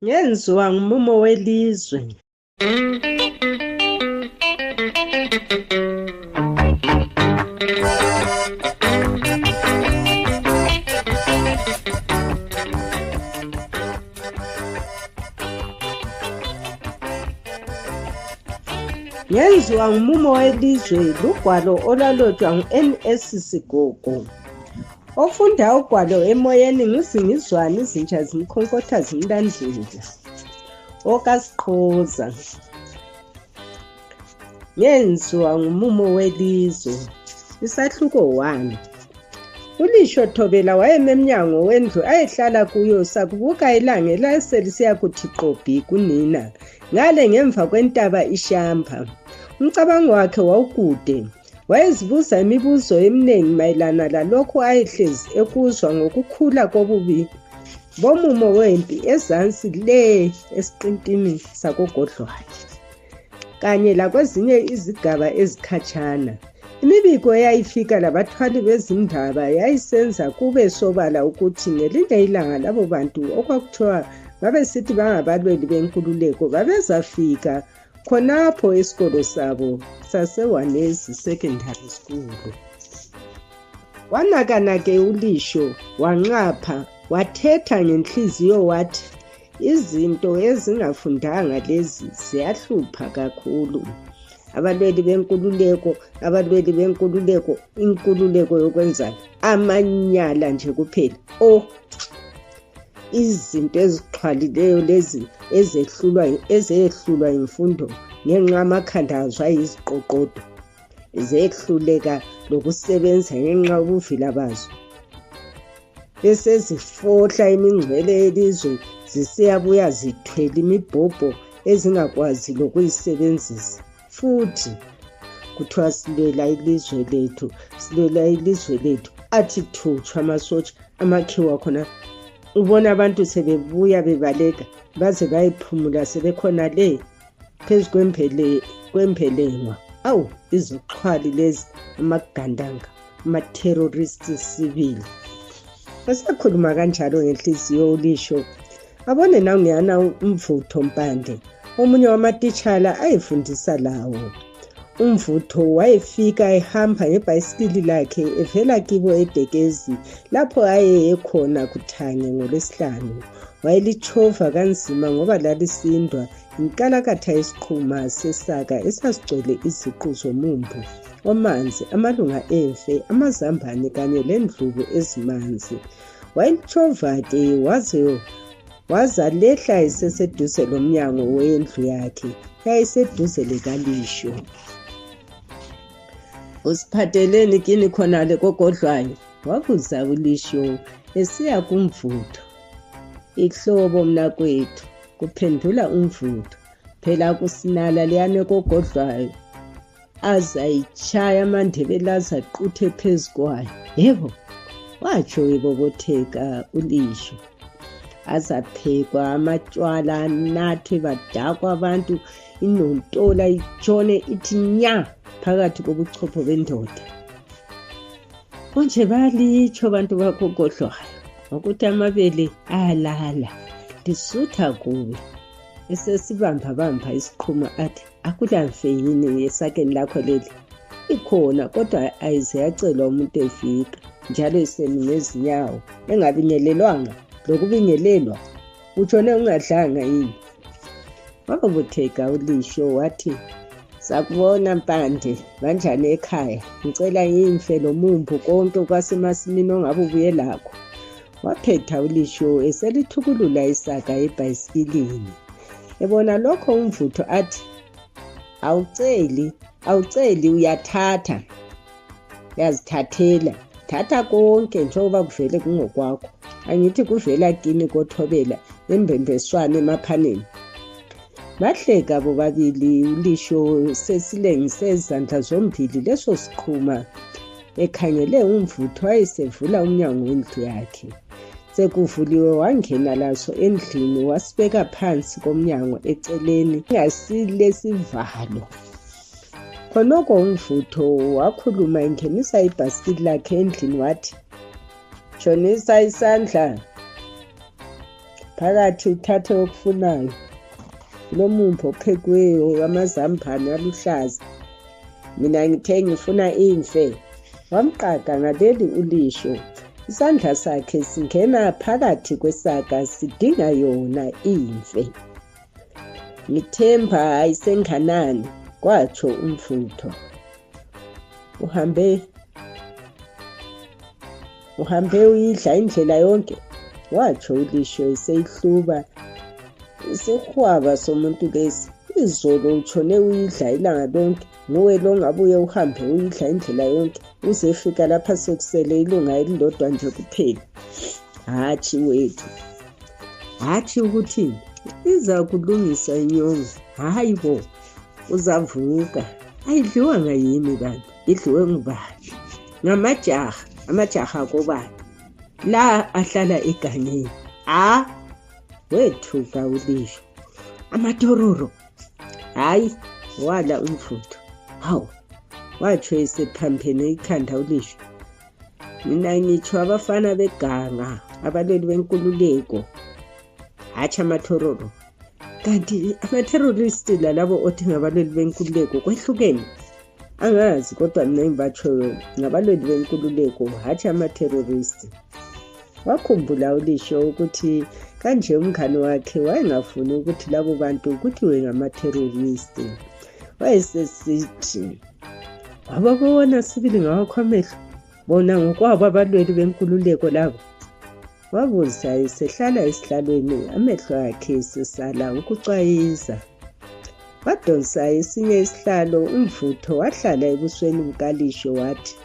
Yenziwa ngumumo welizwe. Yenziwa ngumumo welizwe lugwalo olwalotshwa ngu-N.S. Sigogo. Ofunda ugwalo emoyeni ngizingizwane izinja zimkhonkotha zimlandlela. OkaSiqhoza. Yenziwa ngumumo welizwe. Isahluko 1. ULisho Thobela wayememnyango wendlu ayehlala kuyo sakubuka ilanga elaselisiya kuthi qobhi kunina ngale ngemva kwentaba iShampa. Umcabango wakhe wawukude. Wayezibuza imibuzo eminingi mayelana lalokho ayehlezi ekuzwa ngokukhula kobubi bomumo wempi ezansi le esiqintini sakogodlwayo kanye lakwezinye izigaba ezikhatshana. Imibiko eyayifika labathwali bezindaba yayisenza kube sobala ukuthi ngelinye ilanga labo bantu okwakuthiwa babesithi bangabalweli benkululeko babezafika khonapho esikolo sabo saseWanezi Secondary School. Wanaka-ke uLisho wanqapha wathetha ngenhliziyo wathi izinto ezingafundanga lezi ziyahlupha kakhulu. Abalweli benkululeko inkululeko yokwenzana amanyala nje kuphela. Izinto ezixhwalileyo lezi ezehlulwa imfundo ngenxa amakhanda azo ayiziqoqodo zehluleka lokusebenza ngenxa ubuvila bazo bese zifohla imingcwele yelizwe zisiyabuya zithwele imibhobho ezingakwazi lokuyisebenzisa. Futhi kuthiwa silwela ilizwe lethu athi thuthwa amasotsha amakhiwa khona. Ubona abantu sebebuya bebaleka baze bayiphumula sebekhona le phezu kwempelengwa. Izoxhwali lezi amagandanga ama-terrorist sibili. Wasekhuluma kanjalo ngenhliziyo uLisho abone nanguyana umvutho Mpande omunye wamatitshala ayefundisa lawo. Umvutho wayefika ehamba ngebhayisikili lakhe evela kibo eDekezi lapho ayeye khona kuThange ngoLwesihlanu. Wayelitshova kanzima ngoba lalisindwa inkalakatha yesiqhuma sesaka esasigcwele iziqu zomumbu, omanzi, amalunga emfe, amazambane kanye lendlubu ezimanzi. Wayelitshova-ke waza lehla eseseduze lomnyango wendlu yakhe yayiseduze lekaLisho. Usiphatheleni kini khonale kogodlwayo? Wabuza uLisho esiya kumvutho. Ihlobo mnakwethu, kuphendula umvutho. Phela kusinala liyane kogodlwayo azayitshaya amandebele azaquthe phezu kwayo. Yebo, watsho ebobotheka uLisho. Azaphekwa amatshwala anathwe badakwa abantu inontola itshone ithi nya phakathi kobuchopho bendoda. Konje balitsho abantu bakogodlwayo ukuthi amabele ayalala lisutha kuwe. Esesibamba isiqhuma athi akulamfe yini esakeni lakho leli? Ikhona kodwa ayize yacelwa umuntu efika njalo esemi ngezinyawo engabingelelwanga lokubingelelwa. Utshone ungadlanga yini? Wabobotheka uLisho wathi sakubona Mpande kanjani ekhaya? Ngicela imfe lomumbu konke kwasemasimini ongabe ubuye lakho. Waphetha uLisho eselithukulula isaka ebhayisikilini. Ebona lokho umvutho athi awuceli uyathatha. Yazithathela, thatha konke njengoba kuvele kungokwakho. Angithi kuvela kini koThobela embembeswane emaphaneni. Bahleka bobabili uLisho sesilengise izandla zombili leso siqhuma ekhangele umvutho ayesevula umnyango wendlu yakhe. Sekuvuliwe wangena laso endlini wasibeka phansi komnyango eceleni ngasilesivalo. Khonoko umvutho wakhuluma engenisa ibhasikili lakhe endlini wathi, "Shonisa isandla." phakathi uthathe okufunayo, lo mumbo ophekiweyo, amazambane aluhlaza. Mina ngithe ngifuna imfe. Wamqaga ngaleli ulisho. Isandla sakhe singena phakathi kwesaka sidinga yona imfe. Ngithemba ayisenganani, kwatsho umfutho. Uhambe uyidla indlela yonke, watsho ulisho eseyihluba isihwaba somuntu lesi. Izolo utshone uyidla ilanga lonke, nguwe lo ngabuye uhambe uyidla indlela yonke uze fika lapha sekusele ilunga elilodwa nje kuphela. Hatshi wethu, hatshi ukuthi iza kulungisa inyongo. Hayi bo, uzavuka. Ayidliwanga yimi kanti, idliwe ngubani? Amajaha kobani? La ahlala egangeni. Wethuka ulisho. Amatororo. Hayi, wala umfutho. Hawu, watsho esephampene ikhanda ulisho. Mina ngitsho abafana beganga, abalweli benkululeko. Hatshi amatororo. Kanti ama-terroristi lalabo othi ngabalweli benkululeko kwehlukene. Angazi kodwa mina ngibatsho ngabalweli benkululeko, hatshi ama-terroristi. Wakhumbula ulisho ukuthi kanje umngane wakhe wayengafuni ukuthi labo bantu kuthiwe ngama-terroristi. Wayesesithi, wababona sibili ngawakho amehlo, bona ngokwabo abalweli benkululeko labo. Wabuza esehlala esihlalweni, amehlo akhe esesala ukucwayiza. Wadonsa esinye isihlalo, umvutho wahlala ebusweni bukalisho wathi,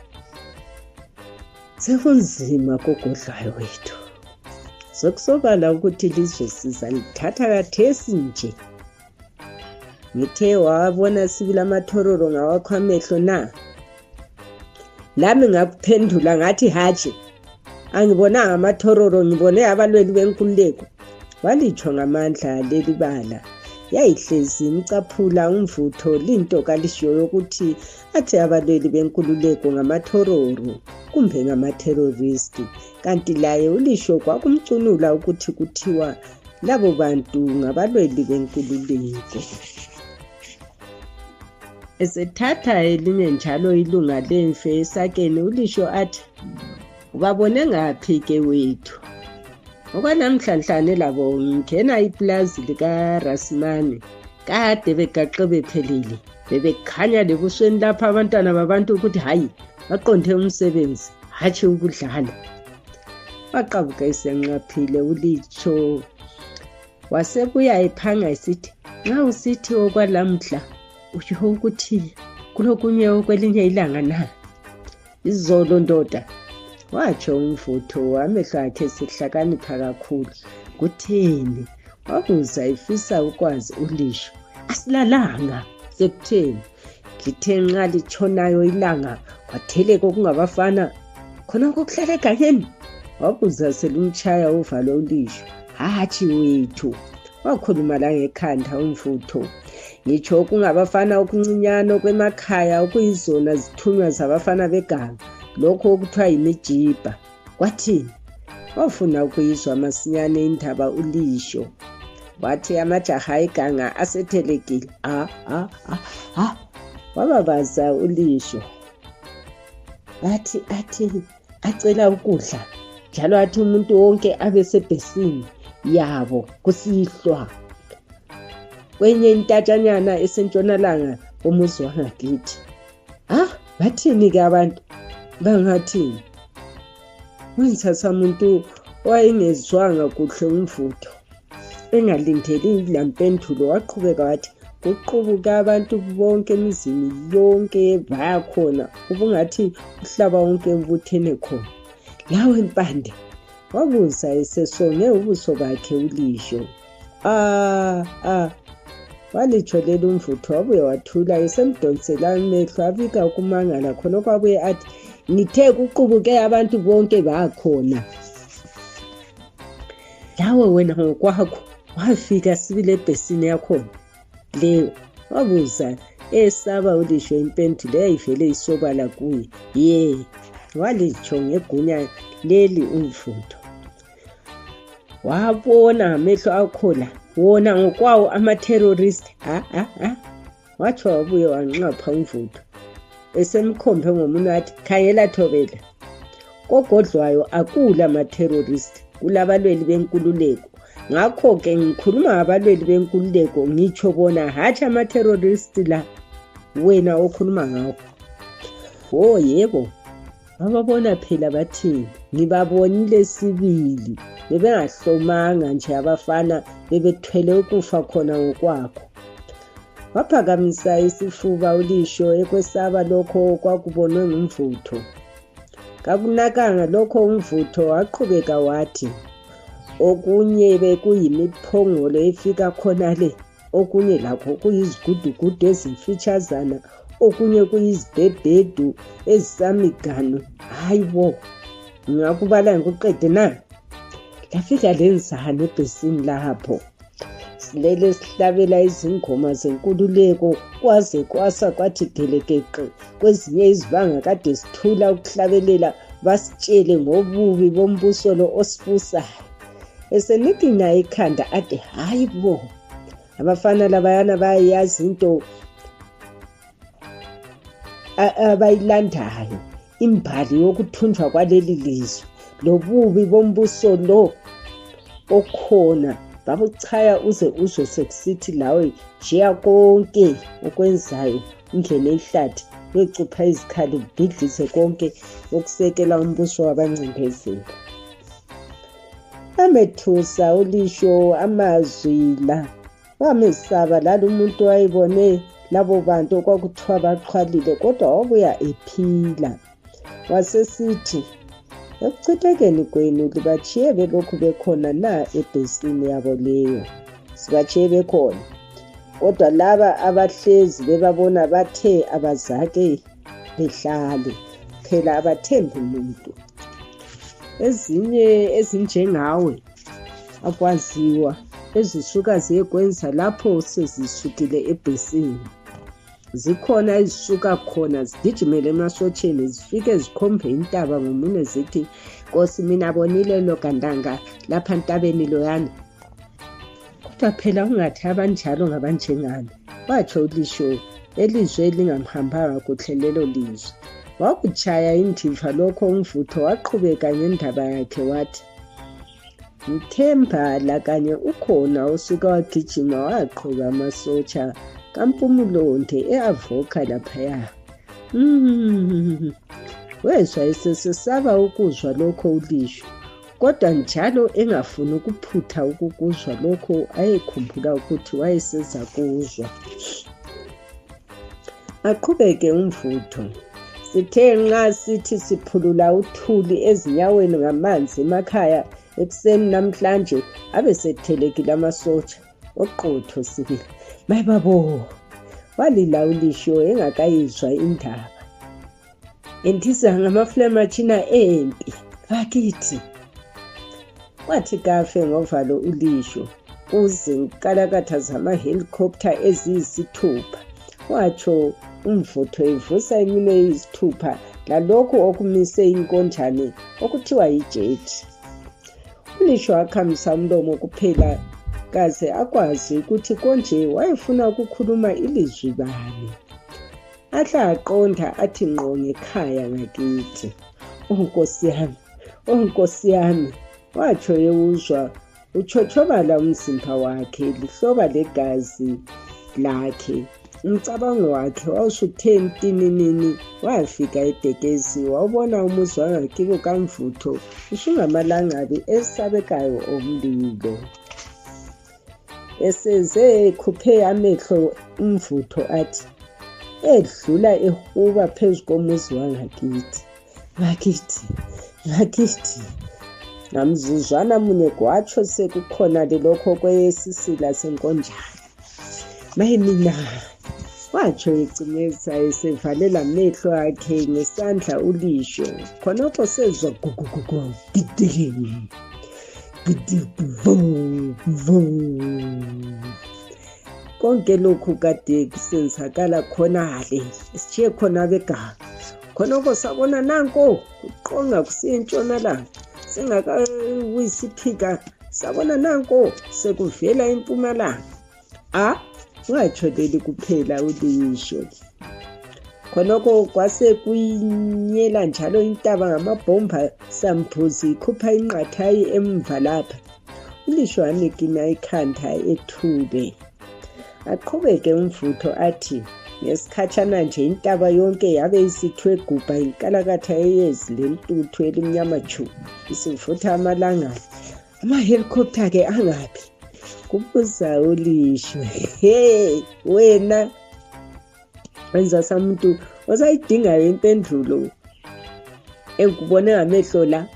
sekunzima kogodlayo wethu. Sokusobala ukuthi ilizwe sizalithatha kathesi nje. Ngithe wabona sibili amatororo ngawakho amehlo na? Lami ngakuphendula ngathi hatshi. Angibonanga amatororo, ngibone abalweli benkululeko. Walitsho ngamandla leli bala. Yayihlezi imcaphula umvutho linto kalisho yokuthi athi abalweli benkululeko ngamatororo kumbe ngama-terroristi. Kanti laye ulisho kwakumcunula ukuthi kuthiwa labo bantu ngabalweli benkululeko. Esethatha elinye njalo ilunga lemfe esakeni, ulisho athi, ubabone ngaphi ke wethu? Okwanamhlanhlane labo ngingena iplazi likaRasimani, kade begaxe bephelile. Bebekhanya lebusweni lapha abantwana babantu ukuthi hayi, baqonde umsebenzi, hatshi ukudlala. Waqabuka esenqaphile ulisho. Wasebuya ephanga esithi, nxa usithi okwalamhla, usho ukuthi kulokunye okwelinye ilanga na? Izolo ndoda, watsho umvutho, amehlo akhe sehlakanipha kakhulu. Kutheni? Wabuza efisa ukwazi ulisho. Asilalanga, sekutheni? Lithe nxa litshonayo ilanga kwatheleka okungabafana khona kokuhlala egangeni? Wabuza selumtshaya uvalo ulisho. Hatshi wethu, wakhuluma la ngekhanda umvutho. Ngitsho okungabafana okuncinyane okwemakhaya okuyizona zithunywa zabafana beganga, lokho okuthiwa yimijibha. Kwathini? Wafuna ukuyizwa masinyane indaba ulisho. Wathi amajaha eganga asethelekile. Wababaza ulisho. Athi acela ukudla, njalo athi umuntu wonke abe sebhesini yabo kusihlwa. Kwenye intatshanyana esentshonalanga umuzi wangakithi. Bathini ke abantu? Bangathini? Wenzasa umuntu wayengezwanga kuhle umvutho. Engalindeli lampendulo waqhubeka wathi, kuqubuka abantu bonke emizini yonke bayakhona, ubungathi uhlaba wonke ubuthene khona. Lawe mpande, wabuza esesonge ubuso bakhe ulisho. Walitsho leli umvutho wabuye wathula esemdonsela amehlo abika ukumangala khona kwabuye athi, ngithe kuqubuke abantu bonke bakhona. Lawe wena ngokwakho wafika sibile ebhesini yakhona leyo? Wabuza esaba ulisho impendulo eyayivele isobala kuye. Walitsho ngegunya leli umvutho. wabona ngamehlo akho la wona ngokwawo ama-terrorist watsho wabuye wanxapha uMvutho esemkhombe ngomunwe wathi, khangela Thobela, kogodlwayo akula ama-terrorist, kulabalweli benkululeko. Ngakho-ke ngikhuluma ngabalweli benkululeko ngitsho bona hatshi ama-terrorist la wena okhuluma ngakho. Yebo, bababona phela bathini, ngibabonile sibili, bebengahlomanga nje abafana bebethwele ukufa khona ngokwakho. Waphakamisa isifuba uLisho ekwesaba lokho kwakubonwe nguMvutho. Kakunakanga lokho uMvutho waqhubeka wathi, okunye bekuyimiphongolo efika khona le, okunye lakho kuyizigudugudu ezimfitshazana, okunye kuyizibhebhedu ezisamiganu. Hayibo, ngingakubala ngikuqede na? Lafika lenzana ebhesini lapho, silele sihlabela izingoma zenkululeko kwaze kwasa kwathi gelekeqe. Kwezinye izibanga kade sithula ukuhlabelela basitshele ngobubi bombuso lo osifusayo. Esenikinga ikhanda ade hayibo, abafana labayana bayayazi into abayilandayo, imbali yokuthunjwa kwaleli lizwe lobubi bombuso lo okhona. Babuchaya uze uzwe sekusithi lawe jiya konke okwenzayo ungene ihlathi wecupha izikhali ubhidlise konke okusekela umbuso wabancindezeli. Amethusa uLisho amazwi la, wamesaba lalo umuntu wayibone labo bantu okwakuthiwa baqhwalile kodwa wabuya ephila. Wasesithi, ekuchithekeni kwenu libachiye belokhu bekhona na ebhesini yabo leyo? Sibachiye bekhona, kodwa laba abahlezi bebabona bathe abazake behlale, phela abathembi muntu. Ezinye ezinjengawe akwaziwa ezisuka ziyekwenza lapho sezisukile ebhesini. Zikhona ezisuka khona zigijimele emasotsheni zifike zikhombe intaba ngomunwe zithi, Nkosi mina bonile lo gandanga lapha ntabeni loyana. Kodwa phela ungathi abanjalo ngabanjengani, watsho uLisho elizwe elingamhambanga kuhle lelo lizwe. Wakutshaya indimfa lokho uMvutho waqhubeka ngendaba yakhe wathi, ngithemba la kanye ukhona osuka wagijima waqhuba amasotsha kaMpumulonde eAvoka laphaya. Wezwa esesesaba ukuzwa lokho uLisho, kodwa njalo engafuni ukuphutha ukukuzwa lokho ayekhumbula ukuthi wayeseza kuzwa. Aqhubeke uMvutho, sithe nxa sithi siphulula uthuli ezinyaweni ngamanzi emakhaya ekuseni namhlanje abesethelekile amasotsha oqotho sibili. Mayibabo, walila uLisho engakayizwa indaba. Endiza ngamaflematshina empi, bakithi. Wathi kafe ngovalo uLisho, kuze nkalakatha zama-helicopter eziyisithupha. Watsho uMvutho evusa iminwe eyisithupha lalokhu okumise inkonjane okuthiwa yijethi. uLisho wakhamisa umlomo kuphela kaze akwazi ukuthi konje wayefuna ukukhuluma ilizwi bani. Ahle aqonda athi ngqo ngekhaya ngakithi. Nkosi yami, watsho ewuzwa utshotshobala umzimba wakhe lihloba legazi lakhe. Umcabango wakhe wawusuthe ntininini wafika eDekezi wawubona umuzi wangakibo kaMvutho usungamalangabi esabekayo omlilo. Eseze ekhuphe amehlo uMvutho athi, edlula ehuba phezu komuzi wangakithi. Ngakithi. Ngamzuzwana munye kwatsho sekukhona lokho kweyesisila senkonjane. Mayimina, watsho ecimeza esevalela amehlo akhe ngesandla uLisho. Khonapho sezwa gugugugu gidi. Konke lokhu kade kusenzakala khonale sithiye khona begaba. Khonapho sabona nanko kuqonga kusiya entshonalanga singakawisiphika sabona nanko sekuvela eMpumalanga. Watsho leli kuphela uLisho. Khonokho kwase kuyinyela njalo intaba ngamabhomba samphuzi ikhupha inqathayi emva lapha. uLisho wanikina ikhanda ethube. Aqhubeke umvutho athi ngesikhatshana nje intaba yonke yabe isithwe gubha inkalakatha eyezi lentuthu elimnyama tshu isivutha amalangana. Amahelikopter ke angaphi? Kubuza uLisho. Wena wenza samuntu osayidingayo impendulo engubone ngamehlo la.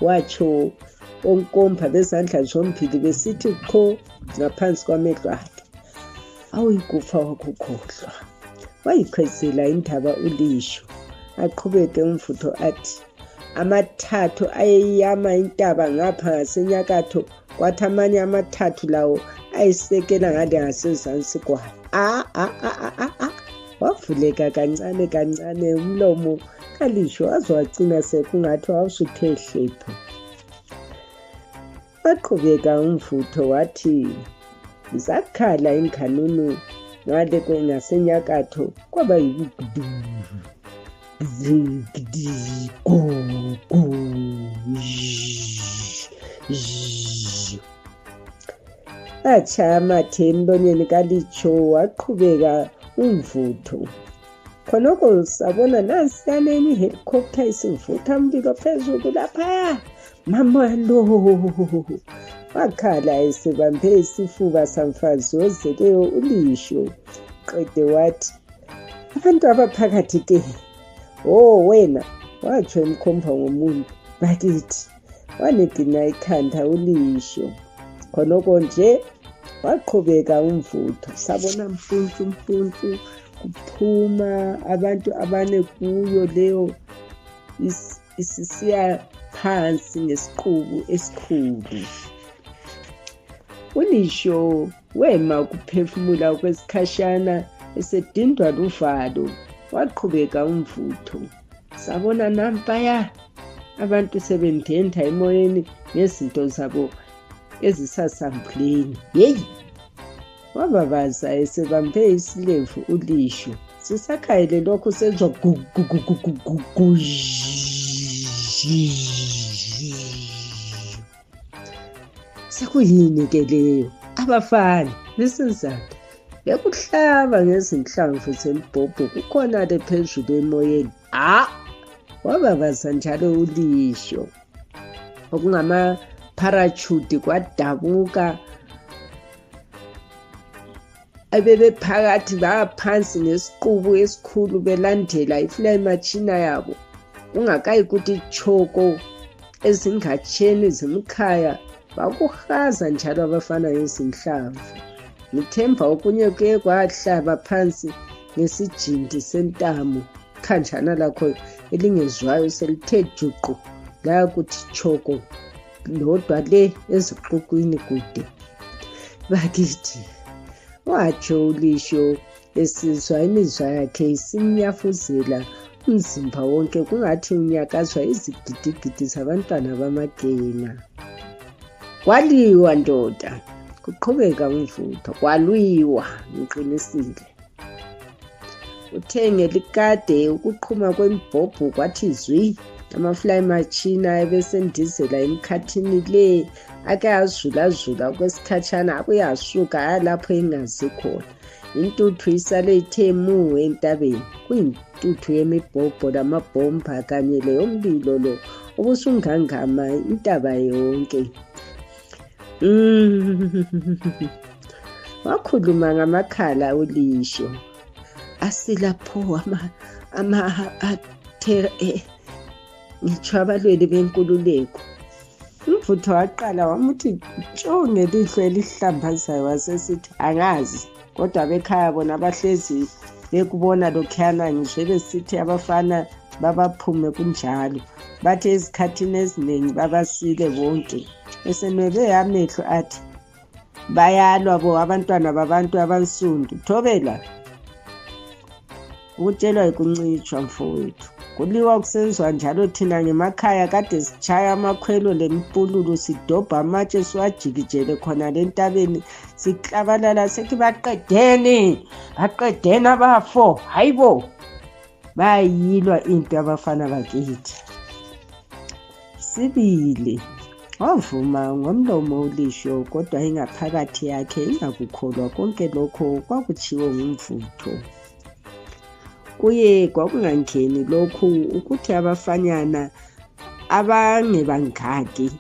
Watsho onkomba bezandla zombili besithi qho ngaphansi kwamehlo akhe. Awuyikufa wakukhohlwa. Wayikhwezela indaba uLisho. Aqhubeke umvutho athi amathathu ayeyama intaba ngapha ngasenyakatho kwathi amanye amathathu lawo ayisekela ngale ngasezansi kwayo. Wavuleka kancane kancane umlomo kaLisho waze wagcina sekungathi wawusuthe hlephu. Waqhubeka umvutho wathi zakhala inghanunu ngale ngasenyakatho kwaba yikudu atshaya amathe emlonyeni kaLisho waqhubeka umvutho. Khonokho sabona nansiyaneni ihelicopter isivutha umbiko phezulu lapha. Mama lo! Wakhala esebambe isifuba samfazi ozeleyo uLisho. Qede wathi abantu abaphakathi ke. Wena watsho emkhomba ngomuntu. Bakithi wanigina ikhanda uLisho. Khonokho nje waqhubeka umvutho. Sabona mpuncu kuphuma abantu abane kuyo leyo isisiya phansi ngesiqubu esikhulu. uLisho wema ukuphefumula kwesikhashana esedindwa luvalo. Waqhubeka umvutho. Sabona nampaya abantu sebendenda emoyeni ngezinto zabo ezisasambuleni. Wababaza esebambe isilevu uLisho. Sisakhayele lokho sezwa gugugugugugu. Sekuyini ke leyo? Abafana lisizana bekuhlaba ngezinhlamvu zembhobho kukhona le phezulu emoyeni. Wababaza njalo uLisho. Okungama parachute kwadabuka. Abebe phakathi baphansi ngesiqubu esikhulu belandela ifly machina yabo. Ungakayi ukuthi choko ezingatsheni zimkhaya bakuhaza njalo abafana ngezinhlamvu. Ngithemba okunye kuye kwahlaba phansi ngesijindi sentamo. Khanjana lakho elingezwayo selithe juqu la kuthi choko lodwa le eziqukwini kude. Bakithi watsho uLisho esizwa imizwa yakhe isinyafuzela umzimba wonke kungathi unyakazwa izigidigidi zabantwana bamagena. Kwaliwa ndoda. Kuqhubeka umvutho. Kwalwiwa ngiqinisile. Uthenge likade ukuqhuma kwembhobho kwathi zwi. Amafly machina ebesendizela emkhathini le ake azula kwesikhatshana abuye asuka lapho engazi khona. Intuthu isale ithe mu entabeni. Kuyintuthu yemibhobho lamabhomba kanye leyomlilo lo obusungangama intaba yonke. Wakhuluma ngamakhala uLisho. Asilapho ngitsho abalweli benkululeko. Umvutho waqala wamuthi ntsho ngelihlo elihlambazayo wasesithi angazi kodwa bekhaya bona bahlezi bekubona lokhuyana ngisho besithi abafana babaphume kunjalo. Bathe ezikhathini eziningi babasile bonke. Esenwebe amehlo athi bayalwa bo abantwana babantu abansundu. Thobela ukutshelwa ikuncitshwa mfowethu. kuliwa kusenziwa njalo thina ngemakhaya kade sichaya amakhwelo lempululu sidobha amatshe siwajikijele khona lentabeni siklabalala sethi baqedeni abafo hayibo bayilwa into abafana bakithi. Sibili wavuma ngomlomo uLisho kodwa ingaphakathi yakhe ingakukholwa konke lokho kwakutshiwo ngumvutho. Kuye kwakungangeni lokhu ukuthi abafanyana abangebangaki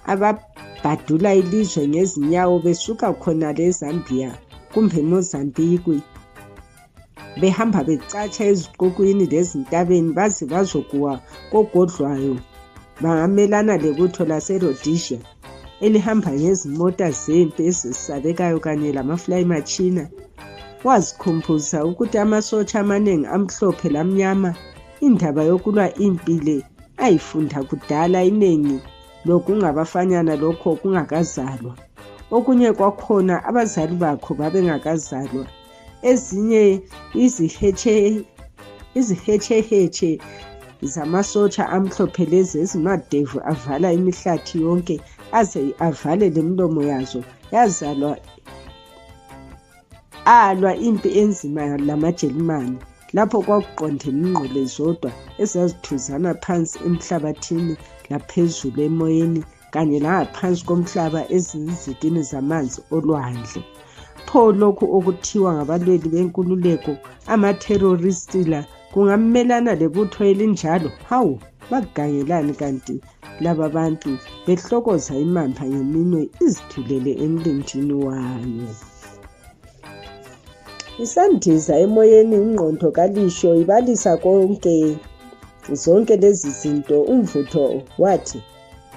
ababhadula ilizwe ngezinyawo besuka khona leZambia kumbe Mozambique behamba becatsha eziqokwini lezintabeni baze bazokuwa kogodlwayo bangamelana lebutho laseRhodesia elihamba ngezimota zempi ezisabekayo kanye lamafly machina. Wazikhumbuza ukuthi amasotsha amaningi amhlophe lamnyama indaba yokulwa impile ayifunda kudala iningi lokungabafanyana lokho kungakazalwa. Okunye kwakhona abazali bakho babengakazalwa. Ezinye izihetshe zamasotsha amhlophe lezi ezimadevu avala imihlathi yonke aze avale lemlomo yazo yazalwa alwa impi enzima lamaJelimani lapho kwakuqondene ingqole zodwa ezazithuzana phansi emhlabathini laphezulu emoyeni kanye langaphansi komhlaba ezizitini zamanzi olwandle. Pho lokhu okuthiwa ngabalweli benkululeko amaterroristi la kungamelana lebutho elinjalo? Hawu, bagangelani kanti laba bantu behlokoza imamba ngeminwe izithulele emlindini wayo. Isandiza emoyeni ingqondo kaLisho ibalisa zonke lezi zinto. Umvutho wathi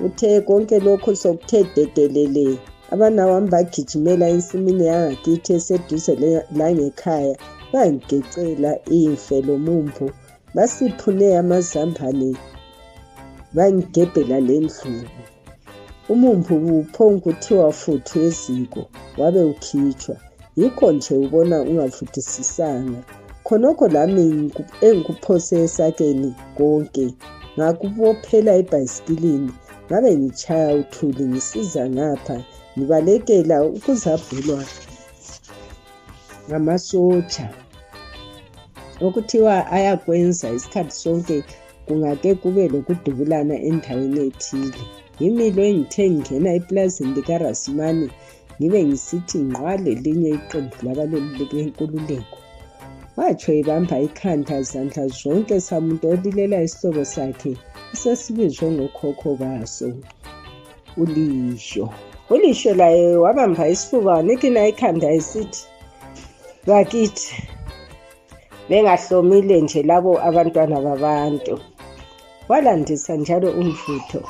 uthe konke lokho sokuthe dedelele abanawami bagijimela ensimini yangakithi eseduze langekhaya bangigecela ife lomumpu basiphune amazambane bangigebhela lendlubu. Umumpu uphonguthiwa futhu eziko wabe ukhitshwa. Yikho nje ubona ungavuthisisanga. Khonokho lami engikuphose esakeni konke ngakubophela ebhayisikilini ngabe ngitshaya uthuli ngisiza ngapha ngibalekela ukuzabhulwa ngamasotsha okuthiwa ayakwenza isikhathi sonke kungake kube lokudubulana endaweni ethile. Yimilo engithe ngingena eplazini likaRasimani ngibe ngisithi ngqwale linye iqembu labalweli benkululeko. Watsho ebamba ikhanda zandla zonke samuntu olilela isihlobo sakhe esesibizwe ngokhokho baso uLisho. uLisho laye wabamba isifuba wanikina ikhanda esithi bakithi bengahlomile nje labo abantwana babantu. Walandisa njalo umvutho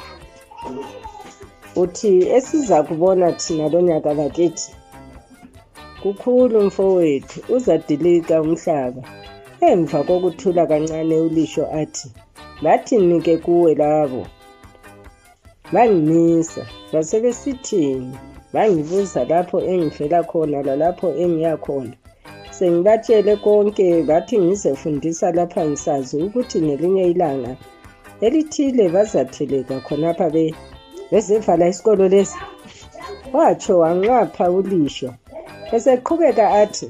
uthi esiza kubona thina lonyaka bakithi kukhulu mfowethu uzadilika umhlaba. Emva kokuthula kancane uLisho athi bathi-ke kuwe labo bangimisa basebesithini bangibuza lapho engivela khona lalapho engiya khona. Sengibatshele konke bathi ngizefundisa lapha ngisazi ukuthi ngelinye ilanga elithile bazatheleka khonapha bezevala isikolo lesi. Watsho wanqapha uLisho eseqhubeka athi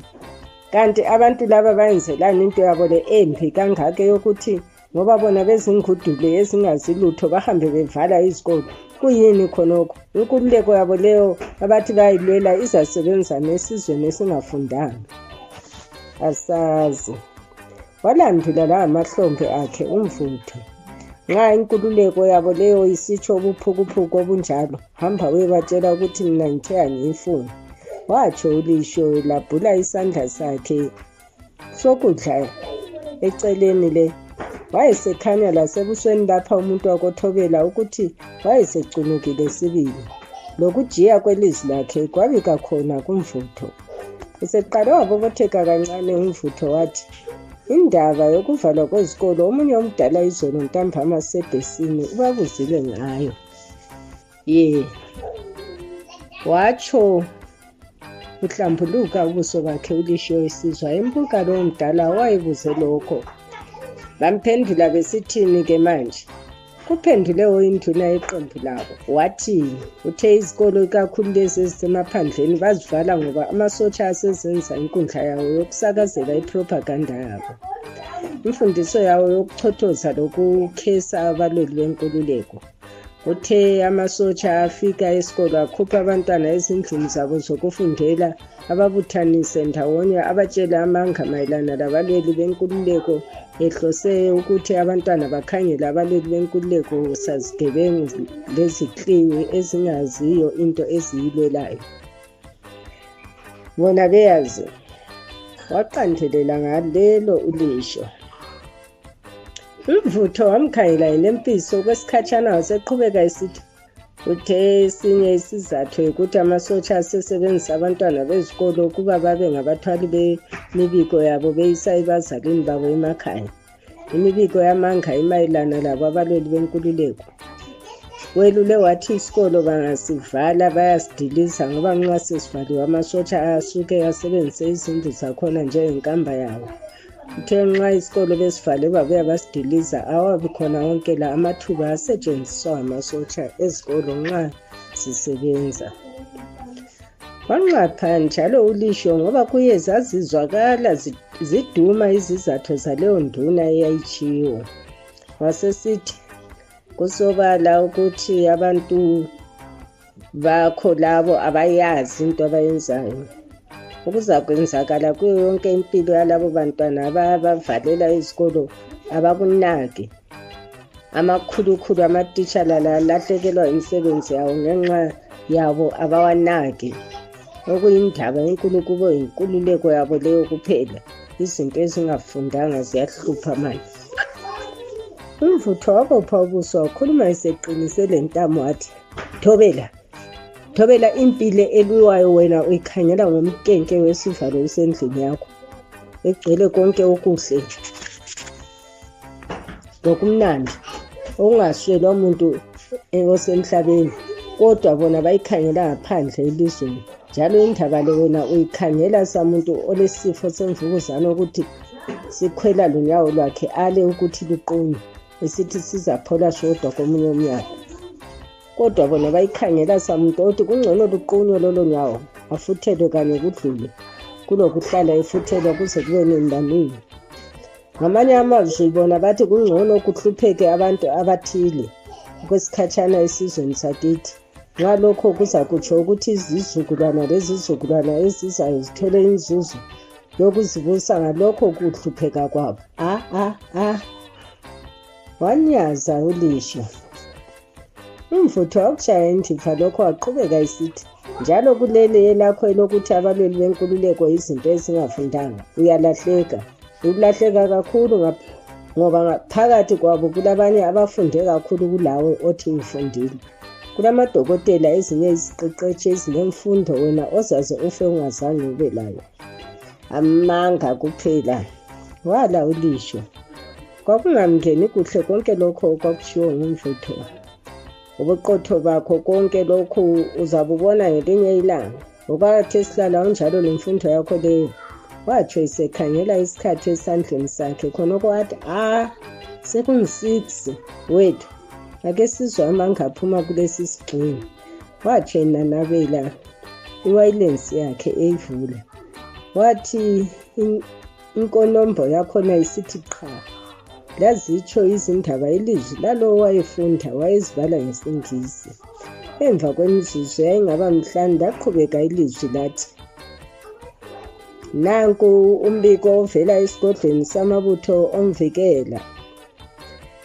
kanti abantu laba bayenzelani into yabo le embi kangake yokuthi ngoba bona bezingudule ezingazilutho bahambe bevala izikolo? Kuyini khonokho? Inkululeko yabo leyo abathi bayilwela izasebenza nesizweni esingafundanga? Asazi. Walandula la amahlombe akhe umvutho. Nxa inkululeko yabo leyo isitsho ubuphukuphuku obunjalo, hamba webatshela ukuthi mina ngithe angiyifuni. Watsho uLisho labhula isandla sakhe sokudla eceleni le. Wayesekhanya lasebusweni lapha umuntu wakothobela ukuthi wayesecunukile sibili. Lokujiya kwelizwi lakhe kwabika khona kumvutho. Eseqale wabobotheka kancane umvutho wathi indaba yokuvalwa kwezikolo omunye omdala izolo ntambama sebhesini ubabuzile ngayo. Watsho uhlambuluka ubuso bakhe uLisho esizwa embuka lo mdala wayebuze lokho. Bamphendula besithini-ke manje? Kuphendule oyinduna yeqembu labo. Wathini? Uthe izikolo kakhulu lezi ezisemaphandleni bazivala ngoba amasotsha asezenza inkundla yawo yokusakazela ipropaganda yabo. Imfundiso yawo yokuchothoza lokukhesa abalweli benkululeko. Uthe amasotsha afika esikolo akhupha abantwana ezindlini zabo zokufundela ababuthanise ndawonye abatshela amanga mayelana labalweli benkululeko ehlose ukuthi abantwana bakhangele abalweli benkululeko sazigebengu lezikliwi ezingaziyo into eziyilwelayo. Bona beyazi. Waqandelela ngalelo ulisho. Umvutho wamkhangela yilempiso kwesikhatshana waseqhubeka esithi uthe esinye isizathu ukuthi amasotsha asesebenzisa abantwana bezikolo kuba babe ngabathwali bemibiko yabo beyisa ebazalini babo emakhaya. Imibiko yamanga imayelana labo abalweli benkululeko. Welule wathi isikolo bangasivala bayasidiliza ngoba nxa sesivaliwe amasotsha asuke asebenzise izindlu zakhona njengenkamba yawo. Uthe nxa isikolo besivale babuya basidiliza awabi khona wonke la amathuba asetshenziswa amasotsha ezikolo nxa sisebenza. Wanqapha njalo ulisho ngoba kuye zazizwakala ziduma izizathu zaleyo nduna eyayitshiwo. Wasesithi kusobala ukuthi abantu bakho labo abayazi into abayenzayo. Ukuza kwenzakala kuyo yonke impilo yalabo bantwana abavalela izikolo abakunaki. Amakhulukhulu amatitshala lahlekelwa imisebenzi yawo ngenxa yabo abawanaki. Okuyindaba enkulu kubo inkululeko yabo leyo kuphela. Izinto ezingafundanga ziyahlupha manje. Umvutho wabopha ubuso wakhuluma eseqinise le ntamo wathi, Thobela impilo elwiwayo wena uyikhangela ngomkenke wesivalo usendlini yakho. Egcwele konke okuhle. Lokumnandi. Okungaswelwa umuntu osemhlabeni. Kodwa bona bayikhangela ngaphandle elizweni. Njalo indaba le wena uyikhangela samuntu olesifo semvukuzane ukuthi sikhwela lunyawo lwakhe ale ukuthi luqunye. Esithi sizaphola shodwa komunye umnyaka. Kodwa bona bayikhangela samuntu othi kungcono luqunye lolo nyawo afuthelwe kanye kudlule kulokuhlala efuthelwa kuze kube nembanini. Ngamanye amazwi bona bathi kungcono kuhlupheke abantu abathile kwesikhatshana esizweni sakithi. Ngalokho kuza kutsho ukuthi izizukulwana lezizukulwana ezizayo zithole inzuzo yokuzibusa ngalokho kuhlupheka kwabo. Wanyaza ulisho. Umvutho wakushaya indiva lokho waqhubeka esithi, njalo kuleli elakho elokuthi abalweli benkululeko izinto ezingafundanga uyalahleka. Ukulahleka kakhulu ngoba phakathi kwabo kulabanye abafunde kakhulu kulawe othi ufundile. Kulamadokotela ezinye iziqeqetshi ezinemfundo wena ozaze ufe ungazange ube layo. Amanga kuphela. Wala ulisho. Kwakungamngeni kuhle konke lokho okwakushiwo ngumvutho. Ubuqotho bakho konke lokhu uzabubona ngelinye ilanga. Ubathi esihlala unjalo lemfundo yakho leyo. Watsho esekhangela isikhathi esandleni sakhe khonoko wathi sekungu-6 wethu. Ake sizwe amanga aphuma kulesi sigxingi. Watsho enanabela iwayilensi yakhe eyivula. Wathi inkonombo yakhona isithi qha. Lazitsho izindaba ilizwi lalo wayefunda wayezivala ngesingisi. Emva kwemizuzu yayingaba mhlanu laqhubeka ilizwi lathi, nanku umbiko ovela esigodlweni samabutho omvikela.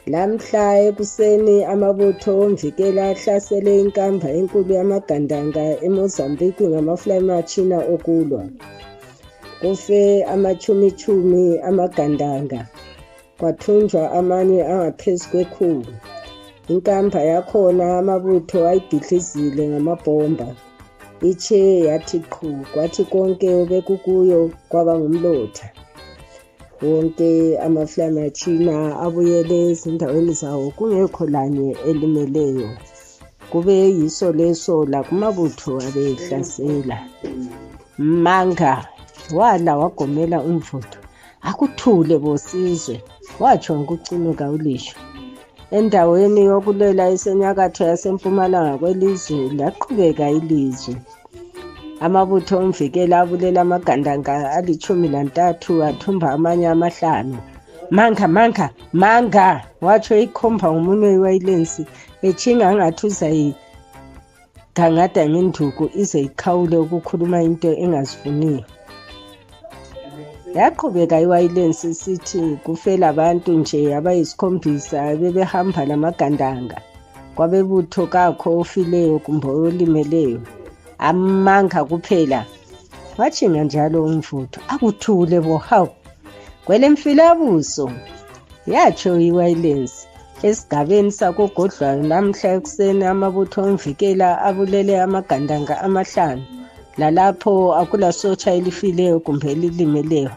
Lamhla ekuseni amabutho omvikela ahlasele inkamba enkulu yamagandanga eMozambique ngamafly machina okulwa. Kufe amachumi amagandanga. Kwathunjwa amanye angaphezu kwekhulu. Inkamba yakhona amabutho ayibhidlizile ngamabhomba. Ithe yathi qhu kwathi konke obekukuyo kwaba ngumlotha. Wonke amafly machina abuyele ezindaweni zawo kungekho lanye elimeleyo. Kube yiso leso la kumabutho abehlasela. Manga wala wagomela umvutho. Akuthule bosizwe. watsho ngokucinuka uLisho. Endaweni yokulwela esenyakatho yasempumalanga kwelizwe laqhubeka ilizwe. Amabutho omvikela abulela amagandanga ali-13 athumba amanye amahlanu. Manga, manga, manga, watsho ikhomba ngomunwe iwayilensi etshinga angathi uzayigangada ngenduku ize ikhawule ukukhuluma into engazifuniyo. Yaqhubeka iwayilensi isithi kufela abantu nje abayisikhombisa bebehamba lamagandanga. Kwabebutho kakho ofileyo kumbe olimeleyo. Amanga kuphela. Watshinga njalo uMvutho. Akuthule bo, hawu! Kwelemfilabuso, yatsho iwayilensi. Esigabeni sakogodlwayo namhla ekuseni amabutho omvikela abulele amagandanga amahlanu. Lalapho akulasotsha elifileyo kumbe elilimeleyo.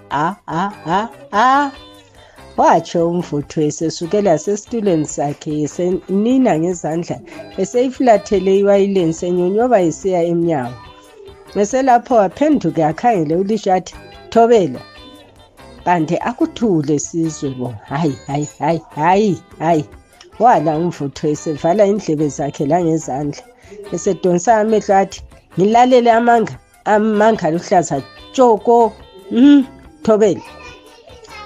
Watsho uMvutho esesukela sesitulweni sakhe esenina ngezandla eseyifulathele iwayilensi enyonyoba isiya emnyango. Eselapho waphenduka akhangele uLisho athi, Thobela, kanti akuthule sizwe bo. Hayi. Wala uMvutho esevala indlebe zakhe langezandla. Esedonsa amehlo athi, ngilalele amanga luhlaza tshoko. Thobela.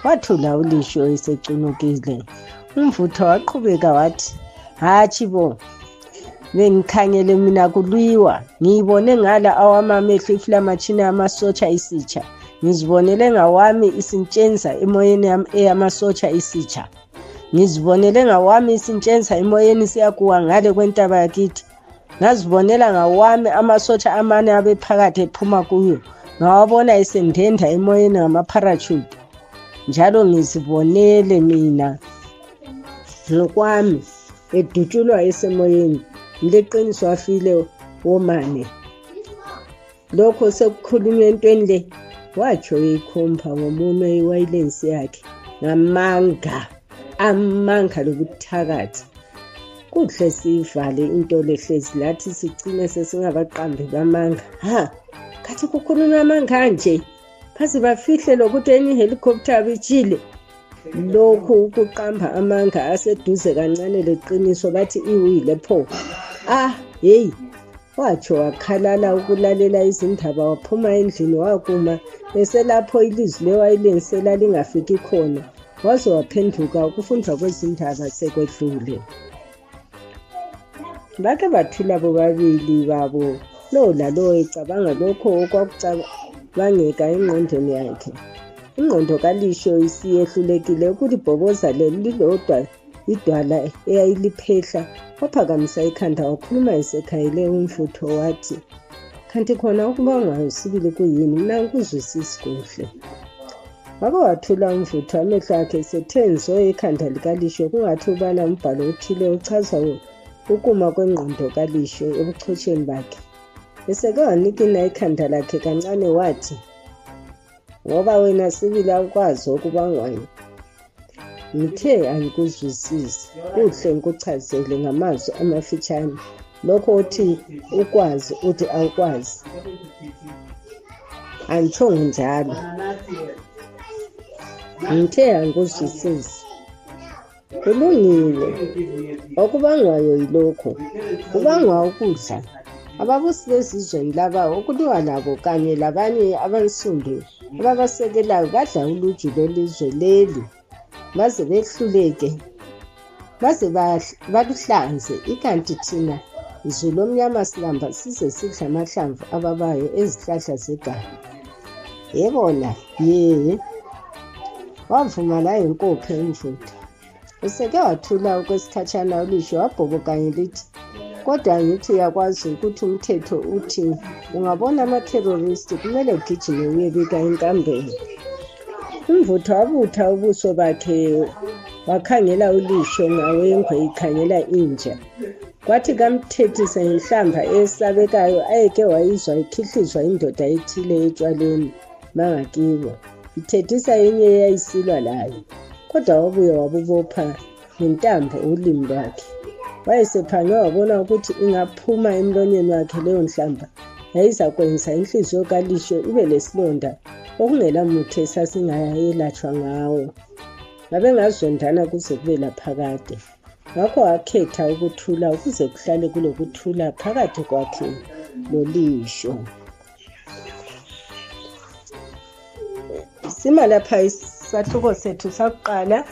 Wathula uLisho esecunukile. uMvutho waqhubeka wathi, hatshi bo, bengikhangele mina kulwiwa. Ngiyibone ngala awami amehlo iflamatshini yamasotsha isitsha. Ngizibonele ngawami isintshenza emoyeni eyamasotsha isitsha. Ngizibonele ngawami isintshenza emoyeni siyakuwa ngale kwentaba yakithi. Ngazibonela ngawami amasotsha amane abephakathi ephuma kuyo. Ngawabona esendenda emoyeni ngamaparachute. Njalo ngizibonele mina ngokwami edutshulwa esemoyeni. Leqiniso afile womane. Lokho sekukhulunywe entweni le, watsho ikhomba ngomunwe iwayilensi yakhe amanga lobuthakathi. Kuhle siyivale into lehlezi lathi sigcine sesingabaqambi bamanga. Khathi kukhulunywa amanga nje, phazi bafihle lokuthi enye ihelicopter abitshile. Lokhu ukuqamba amanga aseduze kancane leqiniso bathi iwile pho. Hey, watsho wakhalala ukulalela izindaba waphuma endlini wakuma. Eselapho ilizwi lewayilensi elalingafiki khona, waze waphenduka ukufundwa kwezindaba sekwedlule. Bake bathula bobabili babo, lo lalo ecabanga lokho okwakucabangeka engqondweni yakhe. Ingqondo kaLisho isiyehlulekile ukulibhoboza leli lilodwa idwala eyayiliphehla. Waphakamisa ikhanda wakhuluma esekhayele uMvutho wathi, kanti khona ukubangwayo sibili kuyini, mina ngikuzwisisi kuhle. Wake wathula uMvutho amehlo akhe esethe nzo ikhanda likaLisho kungathi ubala umbhalo othile uchaza ukuma kwengqondo kaLisho ebuchotsheni bakhe. Eseke wanikina ikhanda lakhe kancane wathi, ngoba wena sibili awukwazi okubangwayo, ngithe angikuzwisisi. Kuhle ngikuchazele ngamazwi amafitshane. Lokho uthi ukwazi uthi awukwazi. Angitshongo njalo. Ngithe angikuzwisisi. Kulungile. Okubangwayo yilokho. Kubangwa ukudla. Ababusi bezizweni laba okuliwa labo kanye labanye abansundu ababasekelayo badla uluju lwelizwe leli baze behluleke, baze baluhlanze. Ikanti thina izulu omnyama silamba size sidla amahlamvu ababayo ezihlahla zeganga. Yebona, wavuma la inkophe uMvutho. Eseke wathula okwesikhatshana uLisho wabhobo kanye lithi, kodwa ngithi uyakwazi ukuthi umthetho uthi ungabona ama-terrorist kumele ugijime uyebika enkambeni. uMvutho wabutha ubuso bakhe wakhangela uLisho ngawengwe ikhangela inja. Kwathi kamthethisa inhlamba esabekayo ayeke wayizwa ikhihlizwa indoda ethile etshwaleni mangakibo. Ithethisa enye eyayisilwa layo, kodwa wabuye wabubopha ngentambo ulimi lwakhe. Wayesephange wabona ukuthi ingaphuma emlonyeni wakhe leyo nhlamba yayizakwenza inhliziyo kaLisho ibe lesilonda okungela muthi esasingayelatshwa ngawo. babengazondana kuze kube laphakade. Ngakho wakhetha ukuthula ukuze kuhlale kulokuthula phakathi kwakhe loLisho. Sima lapha isahluko sethu sakuqala